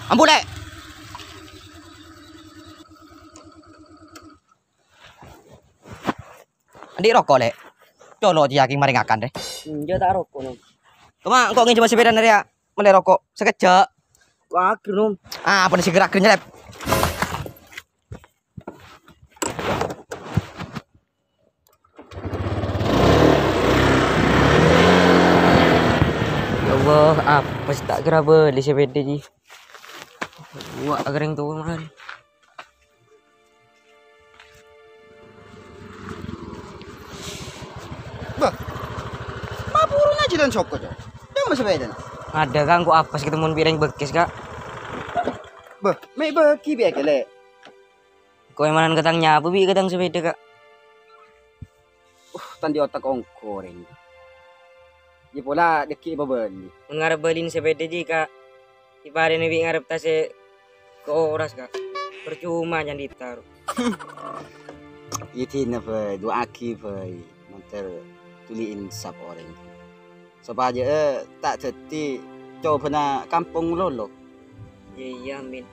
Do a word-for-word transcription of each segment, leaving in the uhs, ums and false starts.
Ambu, Lè'. Andi' roko', Lè'? Colo' cè' yâ kèng marè ngakan, rè. Enjâ', ta' roko', Nom. Kemma, engko' ngènjhâmma sapèdana rèya, mellè roko'. Sakejjhâ'. Wah, ager, Nom. Ah, apa sè ger-ager nyelep? Ya Allah, apa sih tak kira beli sepeda ji? Wah, kering tuh, man. Bâh, ma' buruna jhâlân soko, Cok? Dâ' emma sapèdana? Ada, Kak, engko' apes ketemuan bi' rèng bekkès, Kak. Bâh, mè' bâgi bi' èkèlè. Engko' èmanan ka tang nyapu bi' ka tang sapèda, Kak. Uh, tang di otak ongko rèng. Iyâ pola dhâggi' èpabâli. Mon ngarep bâlina sapèda ji, Kak, èparèna bi' ngarep tasè' ka oras, Kak. Parcoma candhi taro. Iyâ dinah bhâi, du'aaghi bhâi, mandhâr dhuli insap orèng. Sopajâ, eh, ta' dhâddhi cobâna kampong lolo. Iyâ, iyâ, amin.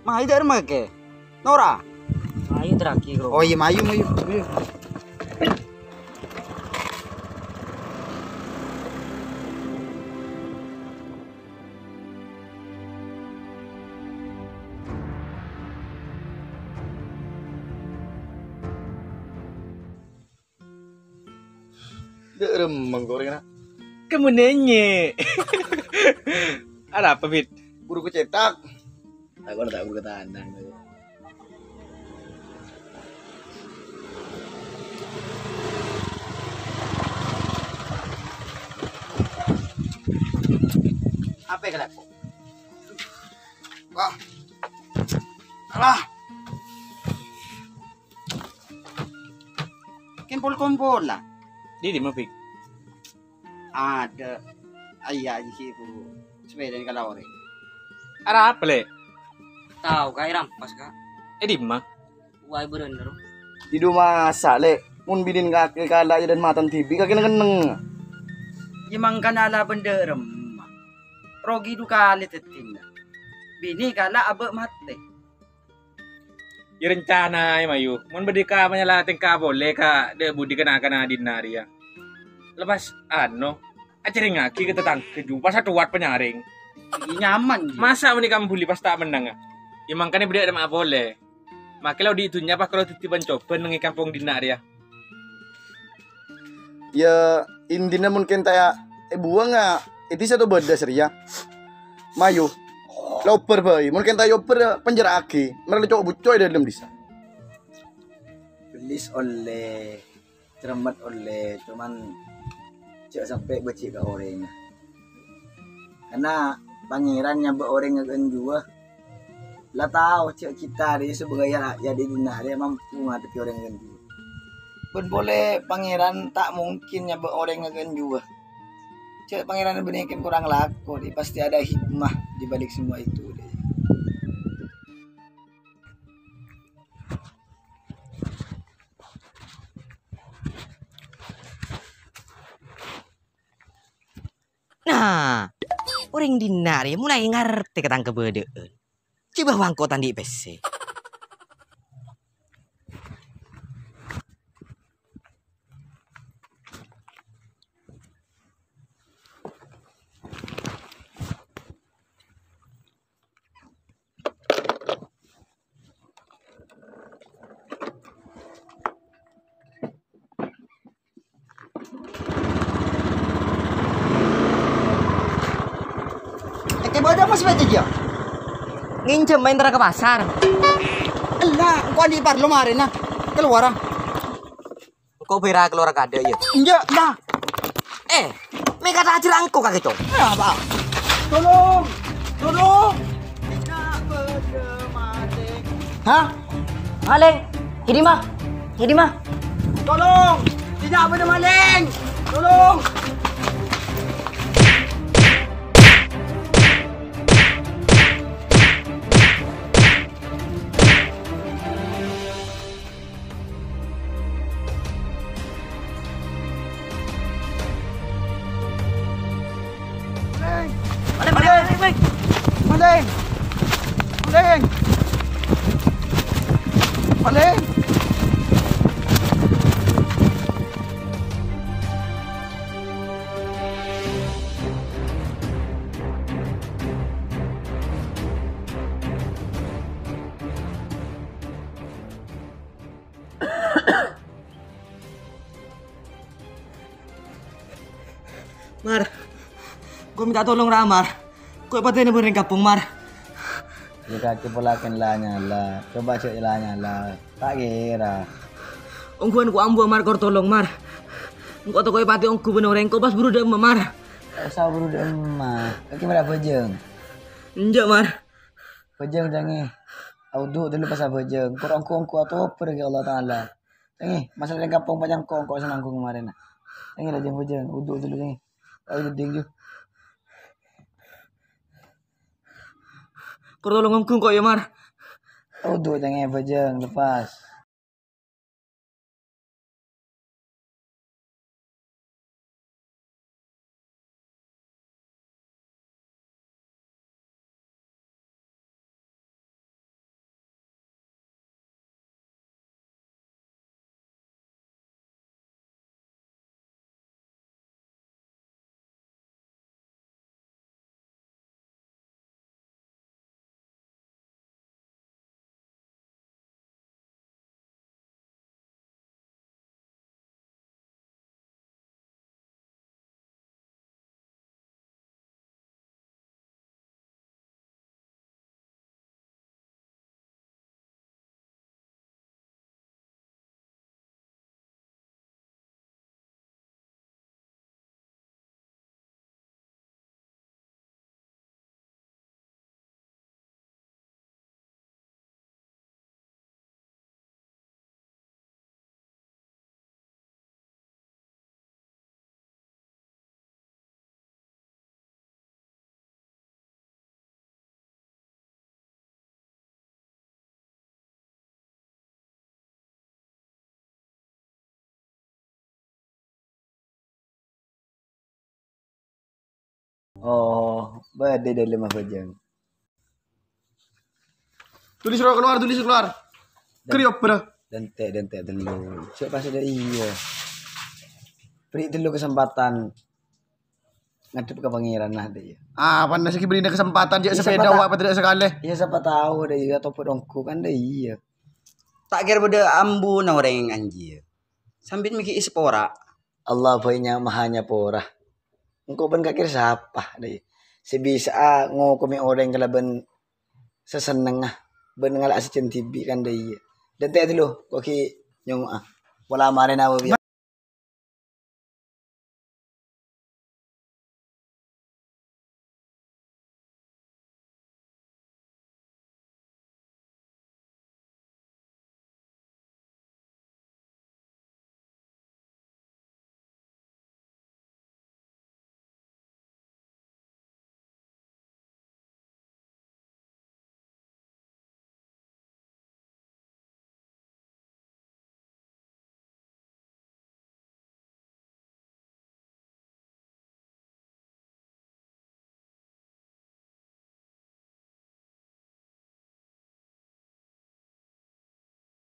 Mayu dâ' remma kakè? Nora? Mayu, Traki, Bro. Oh iyâ, mayu, mayu, mayu. Dâ' remma kok rèng, Na'. Kamu nanya. Ada apa, Bit? Buru ku cetak. Aku tak buru tanang. Apa yang kelaku? Wah. Alah. Kèng pol-kompolan. Di dimma, Pik? Ada. Ayya, ji, Bu. Sepeda ini kalau ore. Arapa, Lè'? Tao, Kak, èrampas, Kak. È dimma? Wah, bener. Di dâ' masa, Lè'. Mon binèn kakè kala' jâ' dan matan dhibi', kakè neng-kenneng. Yâ, mangkana la bendher, Em. Rogi du kalè dhâddhina. Binè kala' abâ' matè. Yâ, rencana, yâ, Mayu. Mon bâdâ ka manyala tèngka polè ka dâ' budi kana-kana dinna' rèya. Lepas, ano, acèrèngngaghi ka tatangghâ, ju, pas atowat panyarèng. Iyâ, nyaman, yâ. Masa' mènèka mabuli pas ta' mennang, a? Yâ, mangkana bâdâ adâ' ma' polè. Makè la odi' dhunnya pas karo dhâddhi pan-cobân neng è kampong dinna' rèya. Yâ, intina mon kènta èbuwângnga è dhisa to bâdâ sè rèya. Mayu, la obbhâr bhâi. Mon kènta èobbhâr, penjaraaghi. Mara la co'-buco' è dâlem dhisa. Bellis ollè, cermet ollè, cuman jhâ' sampè' bâji' ka orèng. Karna Pangèran nyabâ' orèng ngaghân juwa. La tao jhâ' kita rè sebagai ra'yat è dunnya rè mampu ngadhebbhi orèng ngaghân juwa. Bân polè Pangèran ta' mungkin nyabâ' orèng ngaghân juwa. Jhâ' Pangèran bânnè kèng korang lako, rè pastè ada hikmah di balik semua itu, rè. Nah, orèng dinna' rè molaè ngartè ka tang kabâdâ'ân. Cè' bâ wangko ta' andi' pèssè. Èkè bâdâ apa sapèda jiyâ? Ngènjhâm maèntara ka pasar. Ella, engko' andi' parlo marèna. Kalowara. Engko' bhâi ra kalowara kaadâ', yâ? Enjâ', la. Eh, mè' kata ajar engko' kakè, Cong. Apa? Tolong! Tolong! Dinna' bâdâ malèng. Hah? Malèng? È dimma? È dimma? Tolong! Dinna' bâdâ malèng! Tolong! Malèng! Malèng! Malèng! Maling! Maling! Maling! Mar, engko' minta tolong, ra, Mar. Engko' èpatè'è bân rèng kampong, Mar. Yâ, kakè polana la nyala. Coba jhâ' la nyala. Ta' kèra. Ongghuwân engko' ambu, Mar, kor tolong, Mar. Engko' tako' èpatè'è ongghu bân orèng, engko' pas buru dâ' emma, Mar. Ta' osa buru dâ' emma. Kakè mara abhâjâng. Enjâ', Mar. Abhâjâng, Cangè. Audhu' ghâllu pas abhâjâng. Kor ongghu-ongghu atobhâr ka Allah Ta'ala. Cangè, masalah rèng kampong pajhât engko', engko' sè nanggung marèna. Cangè, lajâng abhâjâng. Audhu' ghâllu, Cangè. Ayo, ding, ju. Kor tolong ongghu engko' yâ, Mar. Audhu', Cangè, abhâjâng, lepas. Oh, bâdâ dâlem abhâjâng. Tulis roh keluar, tulis keluar. Dan Kriop, bro. Dântè', dântè' ghâllu. Cè' pas ada iya. Beri ghâllu kesempatan ngadhep ka Pangèran, nah, dâ' iyâ. Ah, pantes iki beri kesempatan, cè' Iya, sepeda siapa ta-, wa' apa tidak sekali. Iya, siapa tahu dâ' iyâ, atau pedongku kan dâ' iyâ. Ta' kèra bâdâ ambuna orèng anjiyâ. Sambi mèghi'i sapora. Allah bhâi nya-, maha nyapora. Engko' bân kakè sapa, dâ' iyâ? Sè bisa'a ngokomè orèng kalabân sasennengnga, bân ngala'a sajân dhibi' kan dâ' iyâ. Dântè' ghâllu, ko' ghi' nyongngo'a. Pola marèna abâ' biyâ.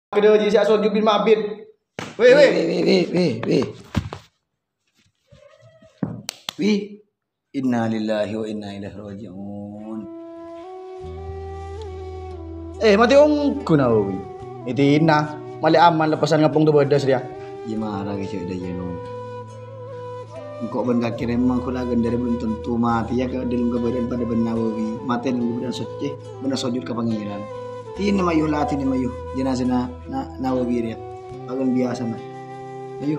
Kèdâ jiyâ sè asojud bin mabit. Wè, wè. Wè, wè, wè, wè, wè. Wè. Innalillahi wa inna ilaihi raji'un. Eh, matè ongghu, Nawawi. Èdina, malè aman lepasan ngapong tu bâdâs rèya. Iyâ mara kè cè' dâ' iyâ, No. Engko' bân kakè rèmma ghulâ ghândhârâ belum tentu matèya ka dâlem kabâdâ'ân padâ bân Nawawi. Matè dâlem kabâdâ'ân soccè, bân asojud ka Pangèran. Dina mayu la, dina mayu. Jenazana Na-, Nawawi rèya. Paghun biyasana. Ayo.